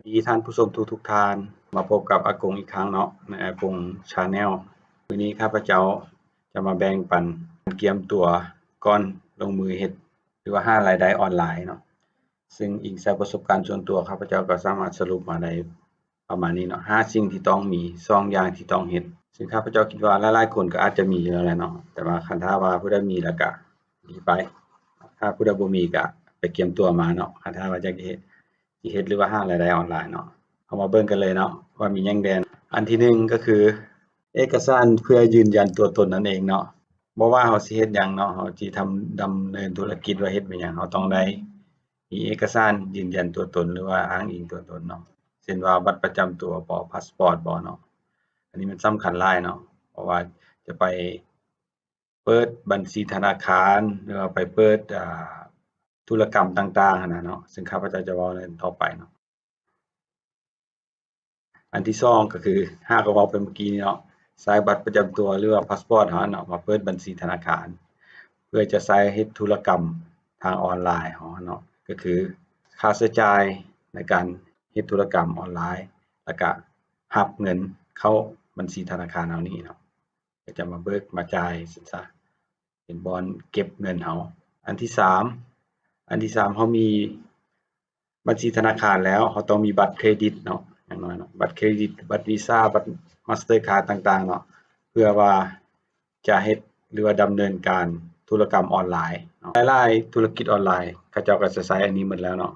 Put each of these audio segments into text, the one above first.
ດີທ່ານຜູ້ຊົມທຸກໆທ່ານ ມາພົບກັບອາກົງອີກຄັ້ງເນາະ ໃນອາກົງ Channel. ມື້ນີ້ຂ້າພະເຈົ້າຈະມາແບ່ງປັນການກຽມຕົວກ່ອນລົງມືເຮັດ ຫຼືວ່າຫາລາຍໄດ້ອອນລາຍເນາະ. ຊຶ່ງອີງໃສ່ປະສົບການສ່ວນຕົວ ຂ້າພະເຈົ້າກໍສາມາດສະຫຼຸບມາໄດ້ປະມານນີ້ເນາະ ຫ້າສິ່ງທີ່ຕ້ອງມີ ສອງຢ່າງທີ່ຕ້ອງເຮັດ. ຊຶ່ງຂ້າພະເຈົ້າຄິດວ່າຫຼາຍໆຄົນກໍອາດຈະມີຢູ່ແລ້ວແຫຼະເນາະ ແຕ່ວ່າຄັນຖ້າວ່າຜູ້ໃດມີແລ້ວກໍດີໄປ ຖ້າຜູ້ໃດບໍ່ມີກໍໄປກຽມຕົວມາເນາະ ຄັນຖ້າວ່າຢາກເຮັດ ຊິເຮັດ ຫຼືວ່າຫາລາຍໄດ້ອອນລາຍເນາະ. ເຮົາມາເບິ່ງກັນເລີຍເນາະ ວ່າມີຫຍັງແດ່. ອັນທີໜຶ່ງກໍຄື ເອກະສານເພື່ອຢືນຢັນຕົວຕົນນັ້ນເອງເນາະ. ບໍ່ວ່າເຮົາຊິເຮັດຫຍັງເນາະ ເຮົາຊິທຳ ດຳເນີນທຸລະກິດ ຫຼືເຮັດຫຍັງ ເຮົາຕ້ອງໄດ້ມີເອກະສານຢືນຢັນຕົວຕົນ ຫຼືວ່າອ້າງອີງຕົວຕົນເນາະ ເຊັ່ນວ່າບັດປະຈຳຕົວບໍ ພາສປອດບໍເນາະ. ອັນນີ້ມັນສຳຄັນຫຼາຍເນາະ ເພາະວ່າຈະໄປເປີດບັນຊີທະນາຄານ ຫຼືວ່າໄປເປີດ ອ່າ ທຸລະກຳຕ່າງໆຫັ້ນນະເນາະ ຊຶ່ງຂ້າພະເຈົ້າຈະເວົ້າໃນຕໍ່ໄປເນາະ. ອັນທີສອງກໍຄື ຫາກເວົ້າໄປເມື່ອກີ້ນີ້ເນາະ ໃຊ້ບັດປະຈຳຕົວ ຫຼືວ່າພາສປອດເຮົາເນາະ ມາເປີດບັນຊີທະນາຄານ ເພື່ອຈະໃຊ້ເຮັດທຸລະກຳທາງອອນລາຍເຮົາເນາະ ກໍຄືຄ່າໃຊ້ຈ່າຍໃນການເຮັດທຸລະກຳອອນລາຍ ແລ້ວກະຮັບເງິນເຂົ້າບັນຊີທະນາຄານເຮົານີ້ເນາະ. ກໍຈະມາເບີກມາຈ່າຍຊັ້ນຊະ ເປັນບ່ອນເກັບເງິນເຮົາ. ອັນທີສາມ ອັນທີສາມ ເຮົາມີບັນຊີທະນາຄານແລ້ວ ເຮົາຕ້ອງມີບັດເຄຣດິດເນາະ ຢ່າງໜ້ອຍເນາະ ບັດເຄຣດິດ ບັດວີຊາ ບັດມາສເຕີຄາດຕ່າງໆເນາະ ເພື່ອວ່າຈະເຮັດ ຫຼືວ່າດຳເນີນການທຸລະກຳອອນລາຍເນາະ. ຫຼາຍໆທຸລະກິດອອນລາຍ ເຂົາເຈົ້າກໍຈະໃຊ້ອັນນີ້ໝົດແລ້ວເນາະ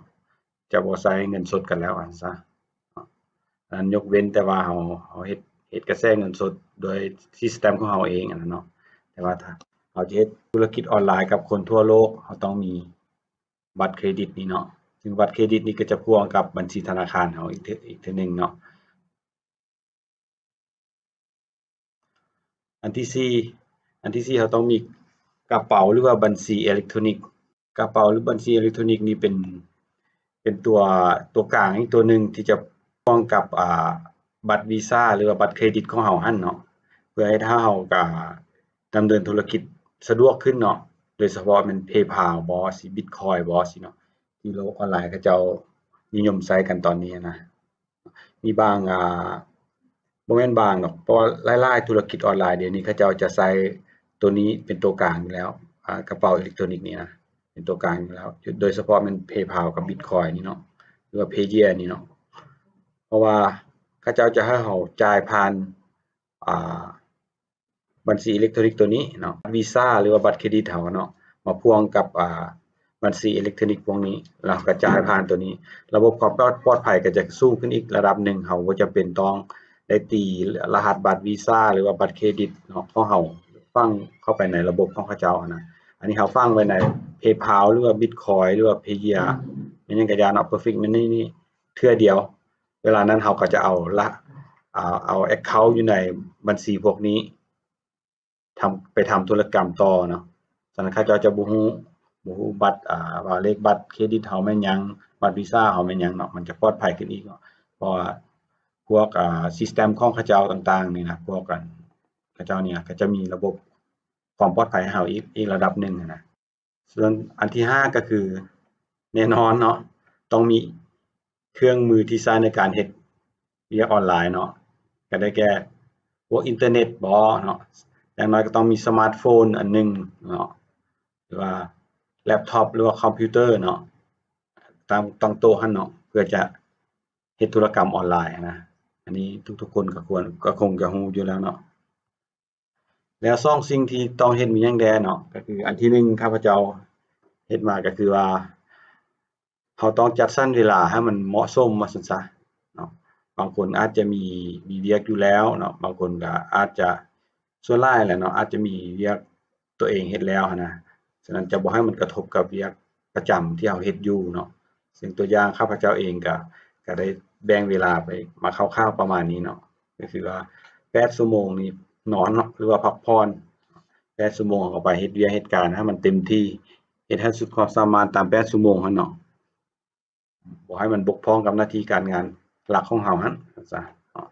ຈະບໍ່ໃຊ້ເງິນສົດກັນແລ້ວວ່າຊັ້ນຊະ. ອັນນັ້ນຍົກເວັ້ນແຕ່ວ່າເຮົາ ເຮົາເຮັດ ເຮັດກະແສເງິນສົດໂດຍຊິສແຕມຂອງເຮົາເອງ ອັນນັ້ນເນາະ. ແຕ່ວ່າຖ້າເຮົາຈະເຮັດທຸລະກິດອອນລາຍກັບຄົນທົ່ວໂລກ ເຮົາຕ້ອງມີບັດເຄຣດິດນີ້ເນາະ. ຊຶ່ງບັດເຄຣດິດນີ້ກໍຈະພວງກັບບັນຊີທະນາຄານເຮົາອີກເທື່ອ ອີກເທື່ອໜຶ່ງເນາະ. ອັນທີສີ່ ອັນທີສີ່ ເຮົາຕ້ອງມີກະເປົາ ຫຼືວ່າບັນຊີເອເລັກໂທນິກ. ກະເປົາ ຫຼືບັນຊີເອເລັກໂທນິກນີ້ເປັນ ເປັນຕົວ ຕົວກາງອີກຕົວໜຶ່ງທີ່ຈະພວງກັບ ອ່າ ບັດວີຊາ ຫຼືວ່າບັດເຄຣດິດຂອງເຮົາຫັ້ນເນາະ ເພື່ອເຮັດໃຫ້ເຮົາກະດຳເນີນທຸລະກິດສະດວກຂຶ້ນເນາະ ໂດຍສະເພາະແມ່ນ PayPal ບໍ ຊິ Bitcoin ບໍ ຊິເນາະ ທີ່ໂລກອອນລາຍເຂົາເຈົ້ານິຍົມໃຊ້ກັນຕອນນີ້ນະ. ມີບາງ ອ່າ ບໍ່ແມ່ນບາງດອກ ເພາະວ່າຫຼາຍໆທຸລະກິດອອນລາຍດຽວນີ້ເຂົາເຈົ້າຈະໃຊ້ໂຕນີ້ເປັນໂຕກາງຢູ່ແລ້ວ ອ່າ ກະເປົາເອເລັກໂທນິກນີ້ນະ ເປັນໂຕກາງຢູ່ແລ້ວ ໂດຍສະເພາະແມ່ນ PayPal ກັບ Bitcoin ນີ້ເນາະ ຫຼືວ່າ Payeer ນີ້ເນາະ ເພາະວ່າເຂົາເຈົ້າຈະໃຫ້ເຮົາຈ່າຍຜ່ານ ອ່າ ບັນຊີເອເລັກໂທນິກໂຕນີ້ເນາະ ວີຊາ ຫຼືວ່າບັດເຄຣດິດເຮົາເນາະ ມາພວງກັບ ອ່າ ບັນຊີເອເລັກໂທນິກພວກນີ້ ແລ້ວເຮົາກໍຈ່າຍຜ່ານໂຕນີ້ ລະບົບຄວາມປອດ ປອດໄພກໍຈະສູງຂຶ້ນອີກລະດັບໜຶ່ງ ເຮົາບໍ່ຈຳເປັນຕ້ອງໄດ້ຕີລະຫັດບັດວີຊາ ຫຼືວ່າບັດເຄຣດິດເນາະ ຂອງເຮົາຝັງເຂົ້າໄປໃນລະບົບຂອງເຂົາເຈົ້າຫັ້ນນະ. ອັນນີ້ເຮົາຝັງໄວ້ໃນ PayPal ຫຼືວ່າ Bitcoin ຫຼືວ່າ Payeer ແມ່ນຫຍັງກໍຢ່າເນາະ Perfect Money ນີ້ເທື່ອດຽວ ເວລານັ້ນເຮົາກໍຈະເອົາລະ ເອົາ account ຢູ່ໃນບັນຊີພວກນີ້ ທຳ ໄປທຳທຸລະກຳຕໍ່ເນາະ. ສະນັ້ນເຂົາເຈົ້າຈະບໍ່ຮູ້ ບໍ່ຮູ້ບັດ ອ່າ ວ່າເລກບັດເຄຣດິດເຮົາແມ່ນຫຍັງ ບັດວີຊາເຮົາແມ່ນຫຍັງເນາະ ມັນຈະປອດໄພຂຶ້ນອີກເນາະ ເພາະວ່າພວກ ອ່າ ຊິສແຕມຂອງເຂົາເຈົ້າຕ່າງໆນີ້ນະ ພວກ ອັນ ເຂົາເຈົ້ານີ້ນະ ເຂົາຈະມີລະບົບຄວາມປອດໄພໃຫ້ເຮົາອີກ ອີກລະດັບໜຶ່ງຫັ້ນນະ. ສ່ວນອັນທີຫ້າກໍຄື ແນ່ນອນເນາະ ຕ້ອງມີເຄື່ອງມືທີ່ໃຊ້ໃນການເຮັດວຽກອອນລາຍເນາະ ກໍໄດ້ແກ່ພວກອິນເຕີເນັດບໍເນາະ ຢ່າງໜ້ອຍກໍຕ້ອງມີສະມາດໂຟນອັນໜຶ່ງເນາະ ຫຼືວ່າແລັບທັອບ ຫຼືວ່າຄອມພິວເຕີເນາະ ຕັ້ງ ຕັ້ງໂຕະຫັ້ນເນາະ ເພື່ອຈະເຮັດທຸລະກຳອອນລາຍນະ. ອັນນີ້ທຸກໆຄົນກໍຄວນ ກໍຄົງຈະຮູ້ຢູ່ແລ້ວເນາະ. ແລ້ວສອງສິ່ງທີ່ຕ້ອງເຮັດມີຫຍັງແດ່ເນາະ ກໍຄືອັນທີໜຶ່ງ ຂ້າພະເຈົ້າເຮັດມາກໍຄືວ່າ ເຮົາຕ້ອງຈັດສັນເວລາໃຫ້ມັນເໝາະສົມວ່າຊັ້ນຊະເນາະ. ບາງຄົນອາດຈະມີ ມີວຽກຢູ່ແລ້ວເນາະ ບາງຄົນກໍອາດຈະ ສ່ວນຫຼາຍແຫຼະເນາະ ອາດຈະມີວຽກຕົວເອງເຮັດແລ້ວຫັ້ນນະ ສະນັ້ນຈະບໍ່ໃຫ້ມັນກະທົບກັບວຽກປະຈຳທີ່ເຮົາເຮັດຢູ່ເນາະ. ເຊິ່ງຕົວຢ່າງຂ້າພະເຈົ້າເອງກະ ກະໄດ້ແບ່ງເວລາໄປມາຄ່າວໆປະມານນີ້ເນາະ ກໍຄືວ່າແປດຊົ່ວໂມງນີ້ນອນເນາະ ຫຼືວ່າພັກຜ່ອນ ແປດຊົ່ວໂມງເຮົາກໍໄປເຮັດວຽກເຮັດການໃຫ້ມັນເຕັມທີ່ ເຮັດໃຫ້ສຸດຄວາມສາມາດຕາມແປດຊົ່ວໂມງຫັ້ນເນາະ ບໍ່ໃຫ້ມັນບົກຜ່ອງກັບໜ້າທີ່ການງານຫຼັກຂອງເຮົາຫັ້ນຊະເນາະ.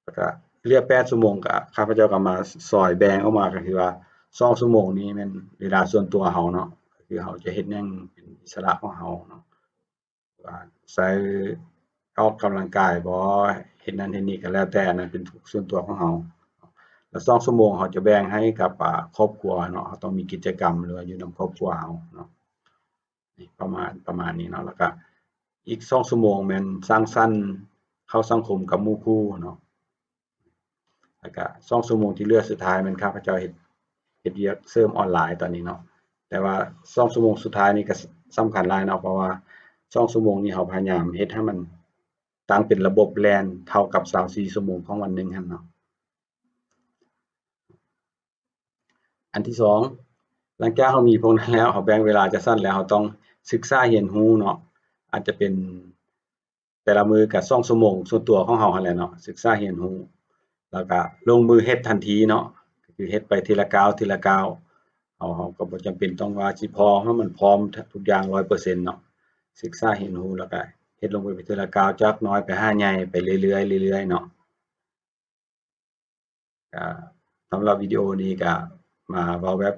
ແລ້ວກະເຫຼືອແປດຊົ່ວໂມງ ກະຂ້າພະເຈົ້າກໍມາຊອຍແບ່ງອອກມາ ກໍຄືວ່າສອງຊົ່ວໂມງນີ້ແມ່ນເວລາສ່ວນຕົວເຮົາເນາະ ກໍຄືເຮົາຈະເຮັດຫຍັງເປັນອິດສະຫຼະຂອງເຮົາເນາະ. ວ່າໃຊ້ອອກກຳລັງກາຍບໍ່ ເຮັດນັ້ນເຮັດນີ້ກໍແລ້ວແຕ່ ອັນນັ້ນເປັນສ່ວນຕົວຂອງເຮົາ. ແລ້ວສອງຊົ່ວໂມງເຮົາຈະແບ່ງໃຫ້ກັບ ອາ ຄອບຄົວເນາະ ເຮົາຕ້ອງມີກິດຈະກຳ ຫຼືວ່າຢູ່ນຳຄອບຄົວເຮົາເນາະ. ປະມານ ປະມານນີ້ເນາະ. ແລ້ວກະອີກສອງຊົ່ວໂມງແມ່ນສ້າງສັນເຂົ້າສັງຄົມກັບໝູ່ຄູ່ເນາະ. ແລ້ວກະສອງຊົ່ວໂມງທີ່ເຫຼືອສຸດທ້າຍແມ່ນຂ້າພະເຈົ້າເຮັດ ເຮັດວຽກເສີມອອນລາຍຕອນນີ້ເນາະ. ແຕ່ວ່າສອງຊົ່ວໂມງສຸດທ້າຍນີ້ກະສຳຄັນຫຼາຍເນາະ ເພາະວ່າສອງຊົ່ວໂມງນີ້ເຮົາພະຍາຍາມເຮັດໃຫ້ມັນຕັ້ງເປັນລະບົບແລ່ນເທົ່າກັບຊາວສີ່ຊົ່ວໂມງຂອງວັນໜຶ່ງຫັ້ນເນາະ. ອັນທີສອງ ຫຼັງຈາກເຮົາມີພວກນັ້ນແລ້ວ ເຮົາແບ່ງເວລາຈັດສັນແລ້ວ ເຮົາຕ້ອງສຶກສາຮຽນຮູ້ເນາະ. ອາດຈະເປັນແຕ່ລະມື້ກະສອງຊົ່ວໂມງ ສ່ວນຕົວຂອງເຮົາຫັ້ນແຫຼະເນາະ ສຶກສາຮຽນຮູ້. ແລ້ວກະລົງມືເຮັດທັນທີເນາະ ກໍຄືເຮັດໄປທີລະກ້າວ ທີລະກ້າວ. ເຮົາ ເຮົາກໍບໍ່ຈຳເປັນຕ້ອງວ່າຊິພ້ອມ ໃຫ້ມັນພ້ອມທຸກຢ່າງຮ້ອຍເປີເຊັນເນາະ. ສຶກສາຮຽນຮູ້ ແລ້ວກະເຮັດລົງໄປທີລະກ້າວ ຈາກນ້ອຍໄປຫາໃຫຍ່ ໄປເລື້ອຍໆ ເລື້ອຍໆ ເນາະ. ກະສຳລັບວິດີໂອນີ້ກະມາເວົ້າແບບ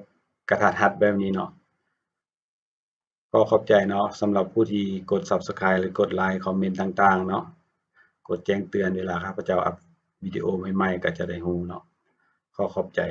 ກະທັດຮັດແບບນີ້ເນາະ. ຂໍຂອບໃຈເນາະ ສຳລັບຜູ້ທີ່ກົດ Subscribe ຫຼືກົດໄລຄ໌ ຄອມເມັນຕ່າງໆເນາະ ກົດແຈ້ງເຕືອນເວລາຂ້າພະເຈົ້າອັບວິດີໂອໃໝ່ໆ ກໍຈະໄດ້ຮູ້ເນາະ. ຂໍຂອບໃຈ.